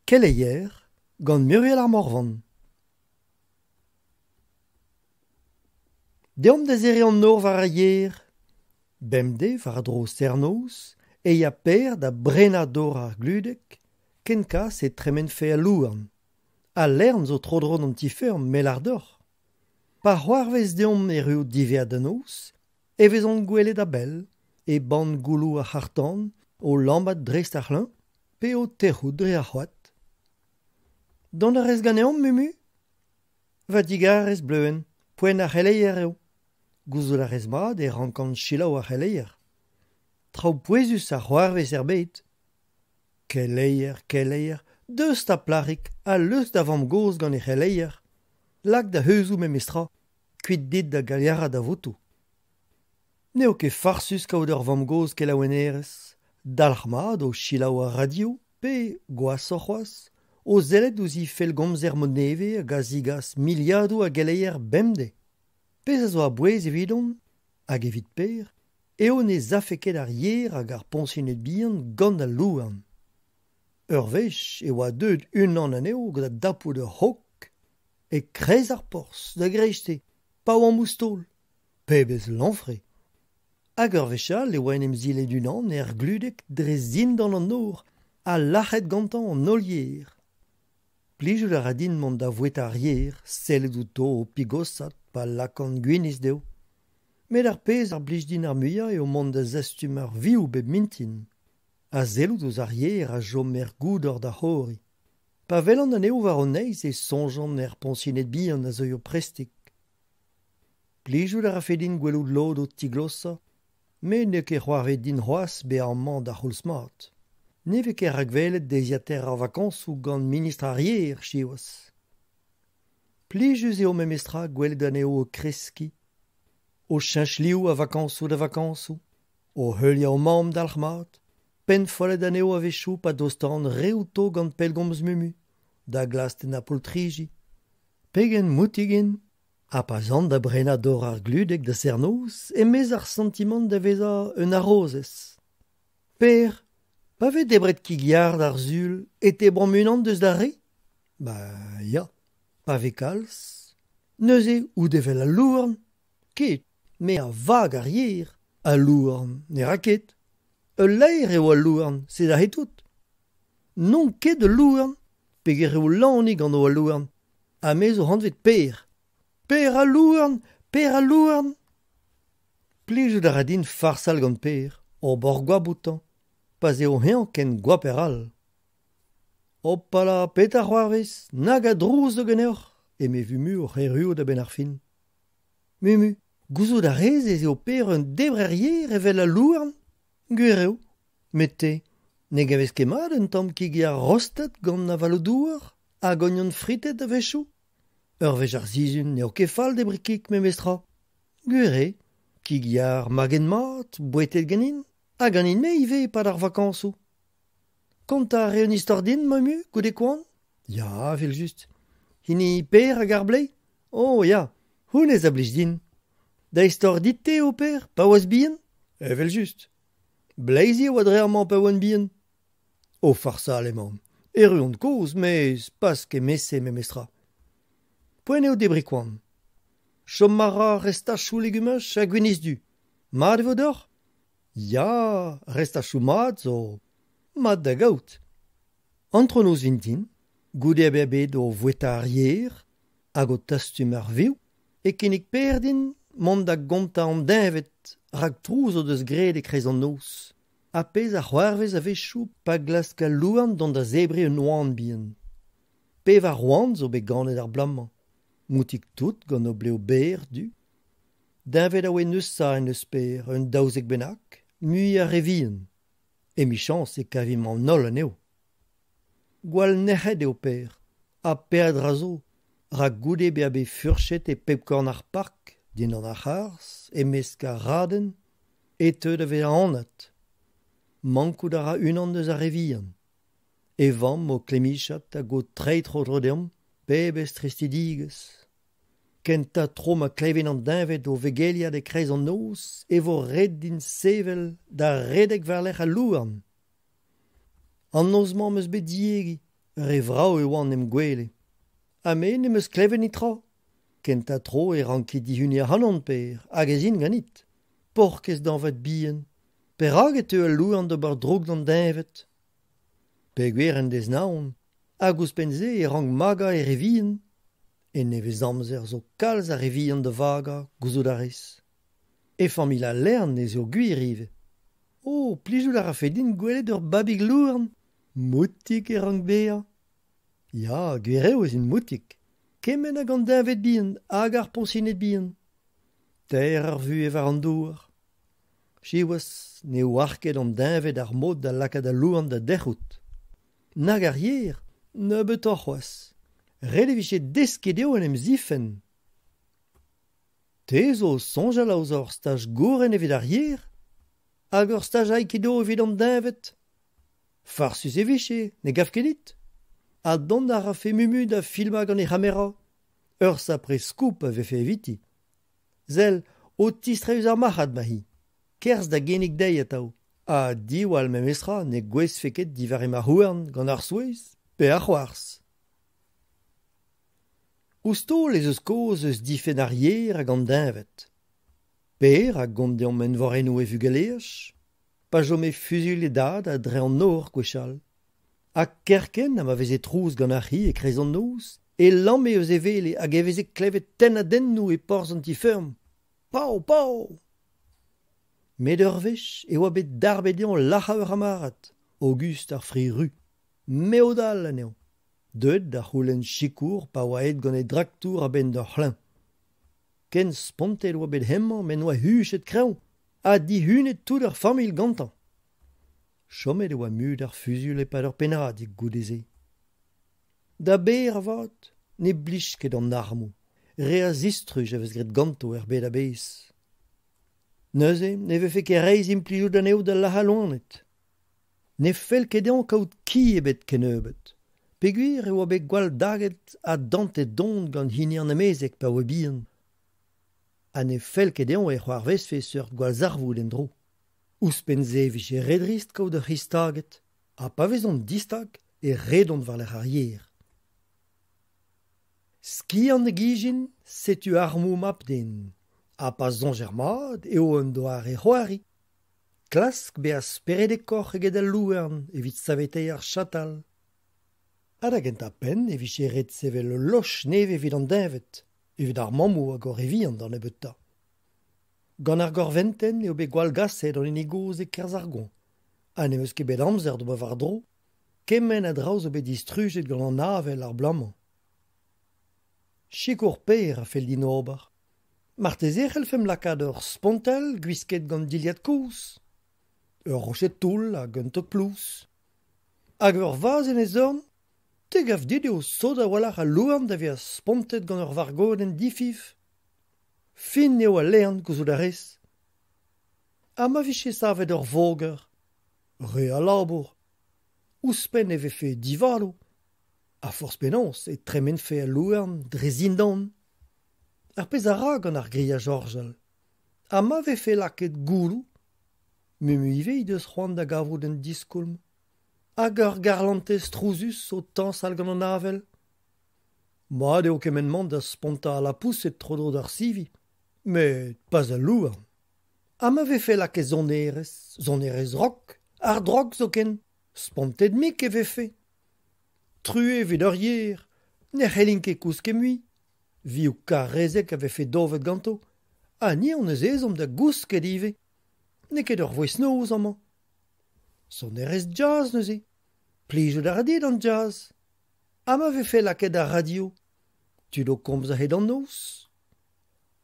Keleier gant Muriel ar Morvan. Deomp da serriñ an nor war ar yer. Bemdez war-dro serr-noz e ya Per da brenañ dor ar gludeg kenkas e tremenfe al louarn. Al lern zo tro-dro d'an ti-feurm me 'lâr deoc'h. Pa c'hoarvez deomp erruout diwezhat da noz e vezont gwelet a-bell e bann gouloù ar c'harr-tan o lammat dreist ar c'hleuñ pe o tec'hout dre ar c'hoad. Dont a rez ganeomp, Mumu ? Va digarez, Bleuenn, poent ar c'heleier eo. Gouzout a rez mat e rankan selaou ar c'heleier. Traoù pouezus a c'hoarvez er bed. Keleier, keleier, deus 'ta plac'hig ha leus da vamm-gozh gant he c'heleier. Lak da heuzoù memestra, kuit dit da galiarat da votoù. N'eo ket farsus kaout ur vamm-gozh kelaouennerez, dalc'hmat o selaou ar radio pe, gwashoc'h c'hoazh, o sellet ouzh he fellgomzer mod nevez hag a zegas miliadoù a geleier bemdez. Pezh a zo a-bouez evidon, hag evit Per, eo ne z'afe ket ar yer hag ar poñsined bihan gant al louarn. Ur wech e oa deuet unan anezho da dapout ur c'hog e-kreiz ar porzh da greisteiz pa oamp ouzh taol. Pebezh lañfre ! Hag ur wech all e oa en em silet unan er gludeg dre zindan an nor ha lac'het gantañ an holl yer. Plijout a ra din mont da voueta ar yer, sellet outo o pigosat pa lakaan gwinizh dezho. Met ar pezh a blij din ar muiañ eo mont da zastum ar vioù bep mintin ha sellout ouzh ar yer a chom er goudor da c'horiñ. Pa welan anezho war o neizh e soñjan er poñsined bihan a zeuio prestik. Plijout a rafe din gwelout lod o tiglosañ, met n'eo ket c'hoarvezet din c'hoazh bezañ amañ d'ar c'houlz mat. Ne vez ket rakwelet deiziataer ar vakañsoù gant ministr ar yer, siwazh. Plijus eo memestra gwelet anezho o kreskiñ, o cheñch liv a vakañsoù da vakañsoù, o heuliañ o mamm dalc'hmat, pennfollet anezho a-wechoù pa dostaan re outo gant pellgomz Mumu, da glask tennañ poltriji. Pegen moutik int ! Ha pa 'z an da brenañ dor ar gludeg da serr-noz em eus ar santimant da vezañ un harozez. Per, pa vez debret kig-yar d'ar Sul e tebromp unan deus d'ar re ? Ba ya, pa vez kalz. Neuze out evel al louarn ? Ket, me a vag ar yer. Al louarn ne ra ket. Ul laer eo al louarn, sed aze tout. N'on ket ul louarn, peger eo Lanig anv al louarn, ha me zo anvet Per. Per al louarn, Per al louarn ! Plijout a ra din farsal gant Per, ober goap outañ, pa'z eo eñ ken goaper all. Hopala, petra c'hoarvez ? Nag a drouz zo ganeoc'h ! eme Vumu oc'h erruout a-benn ar fin. Mumu, gouzout a rez ez eo Per un debrer-yer evel al louarn ? Gwir eo. Met te, ne gavez ket mat un tamm kig-yar rostet gant avaloù-douar hag ognon fritet a-wechoù ? Ur wech ar sizhun n'eo ket fall debriñ kig memestra. Gwir eo, kig-yar maget mat, bouetet ganin, ha ganin-me ivez e-pad ar vakañsoù. Kontañ a rez un istor din, Mumu, goude koan ? Ya, evel-just. Hini Per hag ar bleiz ? Oh ya, honnezh a blij din. Da istor dit-te eo, Per, pa oas bihan ? Evel-just. Bleizi a oa dre amañ pa oan bihan. O farsal emaon. Erru on kozh, mes pas kement-se memestra. Poent eo debriñ koan. Chom a ra restachoù legumaj ha gwinizh-du. Mat e vo deoc'h ? Ya, restachoù mat zo mat da gaout. Antronoz vintin, goude bezañ bet o voueta ar yer hag o tastum ar vioù, e kinnig Per din mont da gontañ an deñved rak trouz o deus graet e-kreiz an noz. Ar pezh a c'hoarvez a-wechoù pa glask al louarn dont da zebriñ un oan bihan. Pevar oan zo bet ganet ar bloaz-mañ, moutik-tout gant o blev berr du. Deñved a oa neusañ en deus Per un 12 bennak, mui ar re vihan. Emichañs e kavimp an holl anezho. Gwall nec'het eo Per, ha peadra zo, rak goude bezañ bet furchet e pep korn ar park, dindan ar c'harzh, e-mesk ar raden, e teu da vezañ anat. Mankout a ra unan eus ar re vihan. E vamm o klemmichat hag o treiñ tro-dro deomp, pebezh tristidigezh ! Kentañ tro ma klevin an deñved o vegeliat e-kreiz an noz e vo ret din sevel da redek war-lerc'h al louarn. An noz-mañ 'm eus bet diegi, Re vrav e oan em gwele. Ha me ne'm eus klevet netra. Kentañ tro e ranki dihuniñ ac'hanon, Pêr, hag ez in ganit. Paourkaezh dañvad bihan, perak e teu al louarn d'ober droug d'an deñved ? Peogwir en dez naon, hag ouzhpenn-se e rank magañ e re vihan. En nevezamzer zo kalz a re vihan da vagañ, gouzout a rez. E familh al lern ez eo gwir ivez. O, plijout a rafe din gwelet ur babig louarn. Moutik e rank bezañ. Ya, gwir eo ez int moutik. Kement hag an deñved bihan hag ar poñsined bihan. Taer ar vuhez war an douar. Siwazh, ne oar ket an deñved ar mod da lakaat al louarn da dec'hout. Nag ar yer, nebeutoc'h c'hoazh. Ret e vije deskiñ dezho en em zifenn. Te zo o soñjal aozañ ur staj gouren evit ar yer ? Hag ur staj aikido evit an deñved ? Farsus e vije, ne gav ket dit ? Ha dont a rafe Mumu da filmañ gant he c'hamera ? Ur sapre scoop a vefe eviti. Sell, o tistreiñ eus ar marc'had 'ma-hi. Kerzh da ginnig dezhi atav. Ha diwall memestra ne gouezhfe ket diwar he marc'h-houarn gant ar souezh pe ar c'hoarzh. Ouzh taol ez eus kaoz eus difenn ar yer hag an deñved. Pêr a gont deomp eñvorennoù e vugaleaj, pa chome fuzuilh e dad a-dreñv an nor gwechall. Ha kerkent ha ma veze trouz gant ar c'hi e-kreiz an noz e lamme eus e wele hag e veze klevet tennadennoù e porzh an ti-feurm. Pav, pav ! Met ur wech e oa bet darbet dezhañ lazhañ ur c'hamarad, Aogust ar Fri Ru, mev-dall anezhañ, deuet da c'houlenn sikour pa oa aet gant e draktour a-benn d'ur c'hleñv. Ken spontet e oa bet hemañ m'en doa huchet kreñv ha dihunet tout ar familh gantañ. Chomet e oa mut ar fuzuilh e-pad ur pennadig goude-se. Da Bêr avat ne blij ket an armoù, re a zistruj a vez graet ganto er bed a-bezh. Neuze ne vefe ket reizh implijout anezho da lazhañ loened. Ne fell ket dezhañ kaout ki ebet kennebeut, peogwir e oa bet gwall daget ha dantet don gant hini an amezeg pa oa bihan. Ha ne fell ket dezhañ e c'hoarvezfe seurt gwallzarvoud en-dro. Ouzhpenn-se e vije re drist kaout ur c'hi staget, ha pa vezont distag e redont war-lerc'h ar yer. Skiant hag ijin, setu armoù mab-den. Ha pa soñjer mat eo un doare c'hoari. Klask bezañ speredekoc'h eget al louarn evit saveteiñ ar chatal. Ha da gentañ-penn e vije ret sevel ul loch nevez evit an deñved, evit ar mammoù hag o re vihan d'an nebeutañ. Gant ar gorventenn eo bet gwallgaset an hini gozh e-kerzh ar goañv ha n'em eus ket bet amzer d'ober war-dro. Kement a draoù zo bet distrujet gant an avel ar bloaz-mañ. Sikour Pêr a fell din ober. Marteze e c'hellfemp lakaat ur spontell gwisket gant dilhad kozh, ur roched toull hag un tog plouz. Hag ur vazh en e zorn ? Te 'gav dit eo sot a-walc'h al louarn da vezañ spontet gant ur vargodenn difiñv ? Fin eo al lern, gouzout a rez. Ha ma vije savet ur voger ? Re a labour. Ouzhpenn e vefe divalo. Ha forzh penaos e tremenfe al louarn dre zindan. Ar pezh a ra gant ar grilhaj orjal. Ha ma vefe lakaet gouloù ? Mumu ivez he deus c'hoant da gavout un diskoulm. Hag ur garlantez trouzus o tañsal gant an avel ? Mat eo kement-mañ da spontañ al lapoused tro-dro d'ar sivi, met pas al louarn. Ha ma vefe lakaet sonerezh, sonerezh rock, hard rock zoken, spontet-mik e vefe. Truez evit ur yer, ne c'hellin ket kousket mui. Vioù karrezek a vefe dovet ganto, ha ni hon eus ezhomm da gousket ivez. N'eo ket ur voest-noz amañ. Sonerezh jazz neuze. Plijout a ra dit an jazz. Ha ma vefe lakaet ar radio ? Tud o komz a-hed an noz ?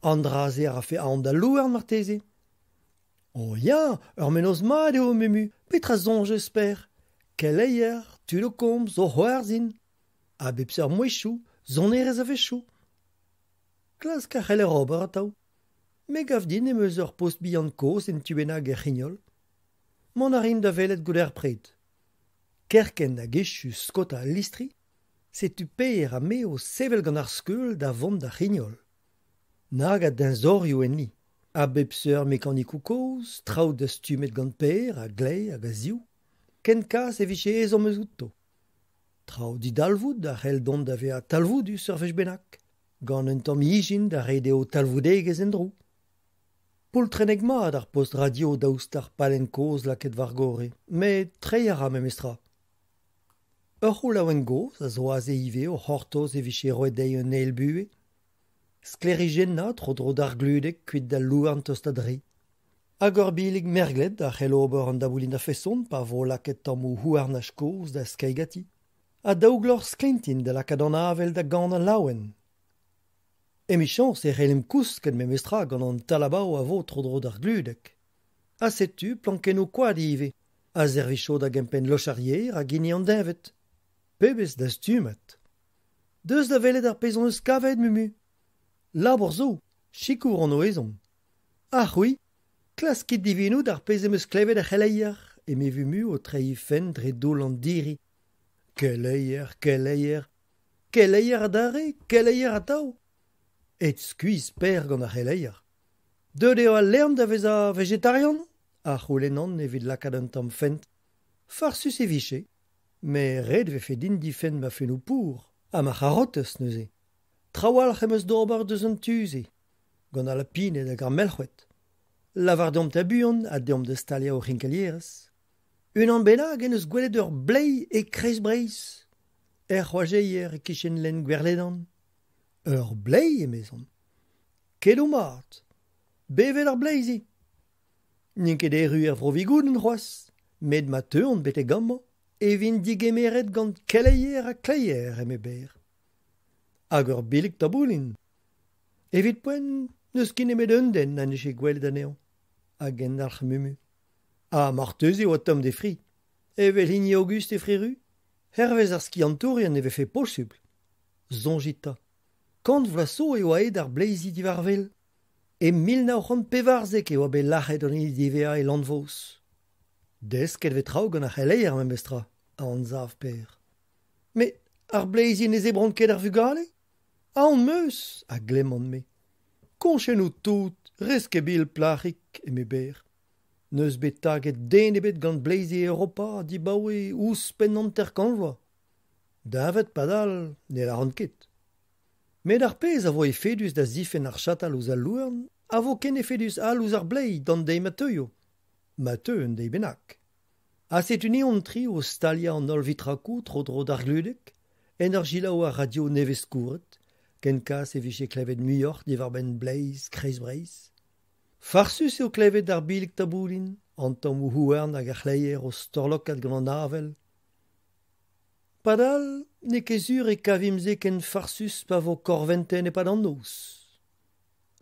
An dra-se a rafe aon d'al louarn marteze. Oh ya, ur mennozh mat eo Mumu. Petra soñjez, Per ? Keleier, tud o komz, o c'hoarzhin. A bep seurt mouezhioù, sonerezh a-wechoù. Klask a c'heller ober atav. Me 'gav din em eus ur post bihan kozh en tu bennak er c'hrignol. Mont a rin da welet goude ar pred. Kerkent hag echu skaotañ al listri, setu Per ha me o sevel gant ar skeul da vont d'ar c'hrignol. Nag a deñzorioù enni! A bep seurt mekanikoù kozh, traoù dastumet gant Per a-gleiz hag a-ziv, ken kas e vije ezhomm eus outo. Traoù didalvoud a c'hell dont da vezañ talvoudus ur wech bennak, gant un tamm ijin da reiñ dezho talvoudegezh en-dro. Poltrennek mat ar post radio daoust d'ar pallenn kozh lakaet war gorre, met treiñ a ra memestra. Ur c'houlaouenn gozh a zo aze ivez o c'hortoz e vije roet dezhi un eil buhez. Sklêrijennañ tro-dro d'ar gludeg kuit d'al louarn tost a-dre. Hag ur billig merglet a c'hell ober an daboulin a-feson pa vo lakaet tammoù houarnaj kozh da skeiñ ganti. Ha daou gloc'h sklintin da lakaat an avel da ganañ laouen. Emichañs e c'hellimp kousket memestra gant an talabao a vo tro-dro d'ar gludeg. Ha setu plankennoù koad ivez, a servijo da gempenn loch ar yer hag hini an deñved. Pebezh dastumad! Deus da welet ar pezh hon eus kavet, Mumu. Labour zo, sikour hon o ezhomm. Ha c'hwi, klaskit divinout ar pezh em eus klevet er c'heleier, eme Vumu o treiñ he fenn dre doull an diri. Keleier, keleier, keleier adarre, keleier atav. Aet skuizh Per gant ar c'heleier. Deuet eo al lern da vezañ vejetarian ? a c'houlennan evit lakaat un tamm fent. Farsus e vije, met ret e vefe din difenn ma fennoù pour ha ma c'harotez neuze. Trawalc'h em eus d'ober deus an tu-se, gant al lapined hag ar melc'hwed. Lavar deomp 'ta buan ha deomp da staliañ hor c'hinkelierezh. Unan bennak en deus gwelet ur bleiz e Kreiz-Breizh, er c'hoajeier e-kichen lenn Gwerledan. Ur bleiz, emezon. Keloù mat. Bevet ar bleizi. N'int ket erru er Vro-Vigoudenn c'hoazh, met ma teuont betek amañ e vint digemeret gant keleier ha kleier, eme Ber. Hag ur billig taboulin. Evit poent n'eus ket nemet un den ha 'nije gwelet anezhañ, a gendalc'h Mumu. Ha marteze e oa tomm d'e fri, evel hini Auguste e Fréru. Hervez ar skiantourien e vefe posupl. Soñjit 'ta. Kant vloaz zo e oa aet ar bleizi diwar-wel. E 1914 e oa bet lac'het an hini diwezhañ e Lanvaoz. Desket e vez traoù gant ar c'heleier memestra, a anzav Per. Met ar bleizi ne zebront ket ar vugale ? Aon 'm eus, a glemman-me. Koñchennoù tout, rez ket bil plac'hig, eme Ber. N'eus bet taget den ebet gant bleizi Europa dibaoe ouzhpenn hanter-kant vloaz. Deñved padal ne lâran ket. Met ar pezh a vo efedus da zifenn ar chatal ouzh al louarn a vo ken efedus all ouzh ar bleiz d'an deiz ma teuio. Ma teu un deiz bennak. Ha setu ni hon-tri o staliañ an holl vitrakoù tro-dro d'ar gludeg, en ur selaou ar radio nevez-skourret, ken kas e vije klevet muioc'h diwar-benn bleiz Kreiz-Breizh. Farsus eo klevet ar billig taboulin, an tammoù houarn hag ar c'hleier o storlokat gant an avel. Padal n'eo ket sur e kavimp se ken farsus pa vo korventenn e-pad an noz.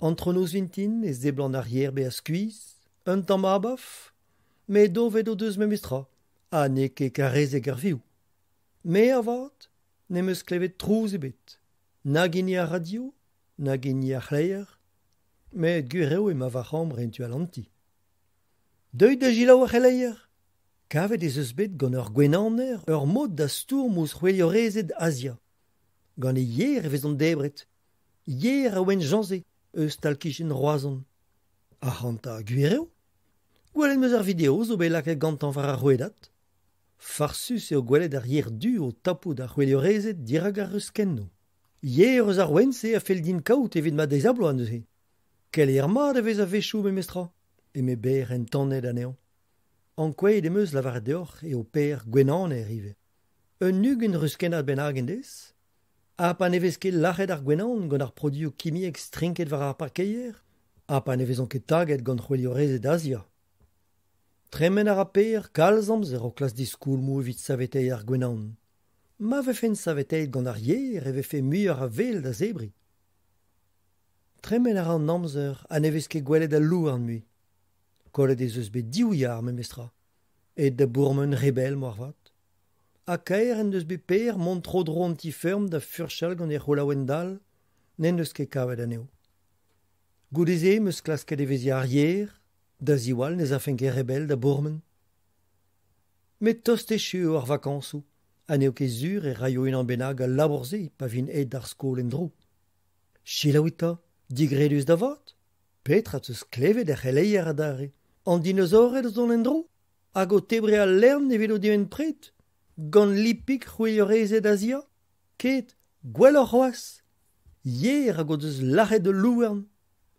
Antronoz vintin e seblant ar yer bezañ skuizh, un tamm abaf, met dovet o deus memestra ha n'eo ket karrezek ar vioù. Me avat n'em eus klevet trouz ebet, nag hini ar radio, nag hini ar c'hleier, met gwir eo emañ va c'hambr en tu all an ti. Deuit da selaou ar c'heleier ! Kavet ez eus bet gant ur gwenaner ur mod da stourm ouzh c'hweliorezed Azia. Gant e yer e vezont debret. Yer a ouenn Jañse eus tal-kichen Roazhon. Ac'hanta, gwir eo ? Gwelet 'm eus ar video zo bet lakaet gantañ war ar rouedad. Farsus eo gwelet ar yer du o tapout ar c'hweliorezed dirak ar ruskennoù. Yer eus ar ouenn-se a fell din kaout evit ma deiz-ha-bloaz neuze. Keleier mat e vez a-wechoù memestra, eme Ber entanet anezhañ. Ankouaet em eus lavaret deoc'h eo Per gwenaner ivez. Un ugent ruskennad bennak en dez ? Ha pa ne vez ket lac'het ar gwenan gant ar produioù kimiek strinket war ar parkeier ? Ha pa ne vezont ket taget gant c'hweliorezed Azia ? Tremen a ra Per kalz amzer o klask diskoulmoù evit saveteiñ ar gwenan. Ma vefent saveteet gant ar yer e vefe muioc'h a vel da zebriñ. Tremen a ra an amzer ha ne vez ket gwelet al louarn mui. Kollet ez eus bet div yar memestra. Aet da bourmen re bell moarvat. Ha kaer en deus bet Per mont tro-dro an ti-feurm da furchal gant e c'houlaouenn-dal, n'en deus ket kavet anezho. Goude-se em eus klasket evezhiañ ar yer, da ziwall ne'z afen ket re bell da bourmen. Met tost echu eo ar vakañsoù ha n'eo ket sur e raio unan bennak al labour-se pa vin aet d'ar skol en-dro. Selaouit 'ta, digredus da vat ? Petra 'teus klevet er c'heleier adarre ? An dinosaored o tont en-dro ? Hag o tebriñ al lern evit o dibenn-pred ? Gant lipig c'hwilherezed Azia? Ket, gwelloc'h c'hoazh! Yer hag o deus lazhet ul louarn.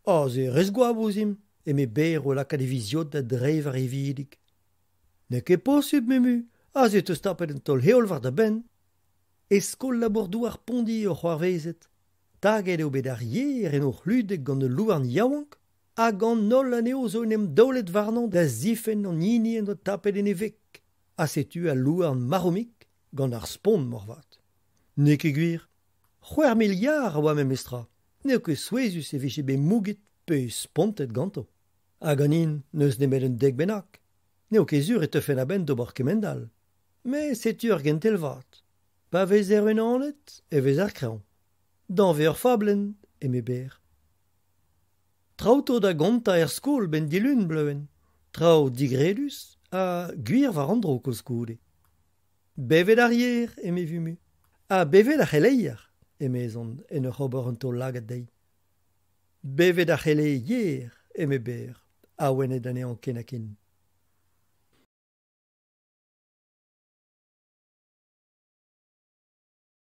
Aze 'rez goap ouzhimp, eme Ber o lakaat e viz-yod da dreiñ war e vidig. N'eo ket posupl, Mumu, aze 'teus tapet un taol-heol war da benn. E skol labour-douar Pondi eo c'hoarvezet. Taget eo bet ar yer en o c'hludeg gant ul louarn yaouank hag an holl anezho zo en em daolet warnañ da zifenn an hini en doa tapet en e veg. Ha setu al louarn marv-mik gant ar spont moarvat. N'eo ket gwir. 6,000 yar a oa memestra. N'eo ket souezhus e vije bet mouget pe spontet ganto. Ha ganin n'eus nemet un dek bennak. N'eo ket sur e teufen a-benn d'ober kemend-all. Met setu ur gentel vat. Pa vezer unanet e vezer kreñv. Danvez ur fablenn, eme Ber. Traoù 'to da gontañ er skol 'benn dilun, Bleuenn. Traoù digredus ha gwir war an dro koulskoude. Bevet ar yer, eme Vumu. Ha bevet ar c'heleier, emezon en ur ober un taol-lagad dezhi. Bevet ar c'heleier, eme Ber, awenet anezhañ ken-ha-ken.